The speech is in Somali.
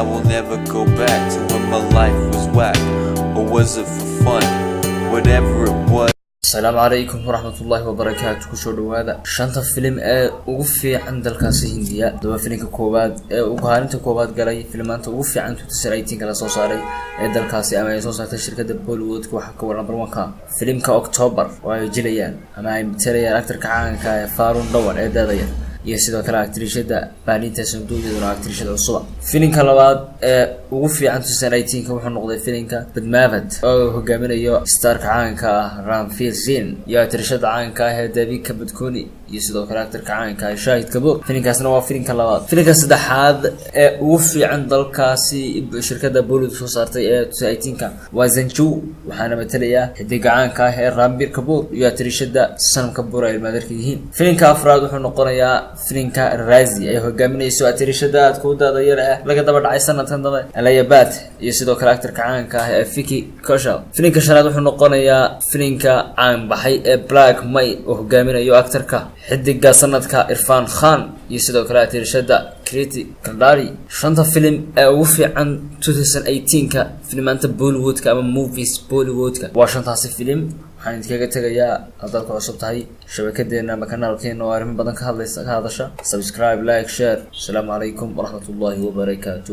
I will never go back to when my life was whack. Or was it for fun? Whatever it was. Asalaamu calaykum waraxmatullaahi wabarakaatu. Kusoo dhawaada shanta filim ee ugu fiican dalkaasi Hindiya. Daba filimka koowaad ee uu kaalinta koowaad galay filimaanta ugu fiican 2018 la soo saaray ee dalkaasi ama ay soo saartay shirkadda Bollywoodka waxaa ka war number one ka filimka October, oo ay jilayaan ama ay matalayaan actorka caanka ee Varun Dhawan ee daadaya iyo sidoo kale actrishada Banita Sandhu, iyaduna actrishada cusuba. Filimka labaad ee ugu fiican 2018 wuxuu noqday filimka Padmaavat, oo hogaaminayo starka caanka ah Ranveer Singh iyo actrishada caanka ah ee Deepika Padukone iyo sidoo kale actorka caanka ah Shahid Kapoor. Filimkaasna waa filimka labaad. Filimka saddexaad ee ugu fiican dalkaasi shirkadda Bollywood soo saartay ee 2018 waa Zanjeer, waxaana matalaya xidiga caanka ah ee Ranbir Kapoor iyo actrishada Sonam Kapoor ay ilmaadarka yihiin. Filimka afraad wuxuu noqonayaa filimka Raazi, ay hogaaminayso actrishada aadka u daada yar ah laga daba dhacay sanadkan dambe, Alia Bhatt, iyo sidoo kale actorka caanka ah ee Vicky Kaushal. Filimka shanaad wuxuu noqonayaa filimka caan baxay ee Blackmail, oo hogaaminayo actorka xidiga sanadka Irfan Khan iyo sidoo kale actrishada Kriti Kandari. Shanta filim ee ugu fiican 2018ka filimaanta Bollywoodka ama movies Bollywoodka waa shantaasi filim. Waxaan idinkaga tegayaa, haddaad ku cusub tahay shabakadeena ama kanaalkeena oo arrimo badan ka hadlaysa ka hadasha, subscribe, like, share. Asalaamu calaykum waraxmatullaahi wabarakaatu.